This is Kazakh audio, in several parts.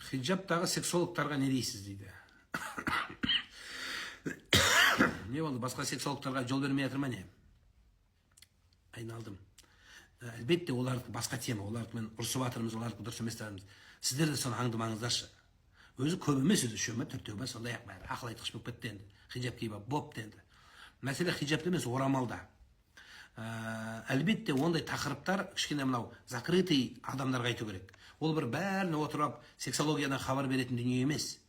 Хиджабтағы сексологтарға не дейсіз дейді. Не болды, басқа сексологтарға жол бермей жатыр ма, не? Айналдым. Әлбетте, олардікі басқа тема, олардікімен ұрысып жатырмыз, олардікі дұрыс емес деп. Сіздер де соны аңдымаңыздаршы. Өзі көп емес, өзі үшеу ма, төртеу ма, сондай ақ, бәрі ақыл айтқыш болып кетті енді. Хиджаб киіп алып бопты енді. Мәселе хиджабта емес, орамалда. Әлбетте, ондай тақырыптар кішкене мынау закрытый адамдарға айту керек. Ол бір бәріне отырып алып сексологиядан хабар беретін дүние емес.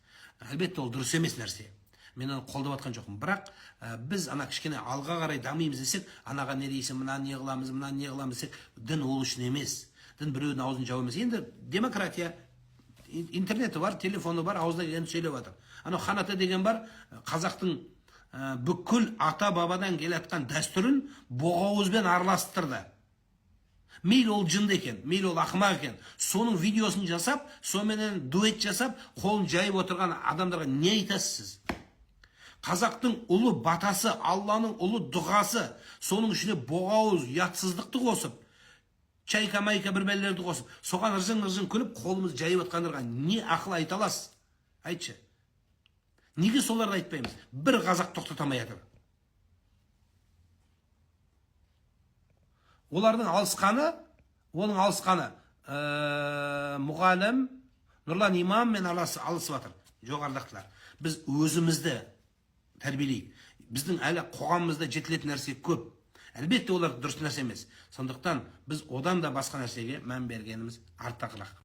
Әлбетте, ол дұрыс емес нәрсе. Мен оны қолдап жатқан жоқпын. Бірақ біз ана кішкене алға қарай дамимыз десек, анаға не дейсің, мынаны не қыламыз, мынаны не қыламыз десек, дін ол үшін емес. Дін біреудің аузын жабу емес. Енді демократия, интернеті бар, телефоны бар, аузына келгенін сөйлеп жатыр. Анау Ханата деген бар, қазақтың бүкіл ата бабадан келе жатқан дәстүрін боғауызбен араластырды. Мейлі, ол жынды екен, мейлі, ол ақымақ екен, соның видеосын жасап, соныменен дуэт жасап, қолын жайып отырған адамдарға не айтасыз сіз? Қазақтың ұлы батасы, Алланың ұлы дұғасы, соның ішіне боғауыз, ұятсыздықты қосып, чайка майка бір бәлелерді қосып, соған ыржың ыржың күліп, қолымыз жайып жатқандарға не ақыл айта аласыз? Айтшы, неге соларды айтпаймыз? Бір қазақ тоқтата алмай жатыр. Олардың алысқаны, оның алысқаны, мұғалім Нұрлан имаммен алысып жатыр жоғарыдағылар. Біз өзімізді тәрбиелейік. Біздің әлі қоғамымызда жетілетін нәрсе көп. Әлбетте, олар дұрыс нәрсе емес. Сондықтан біз одан да басқа нәрсеге мән бергеніміз артығырақ.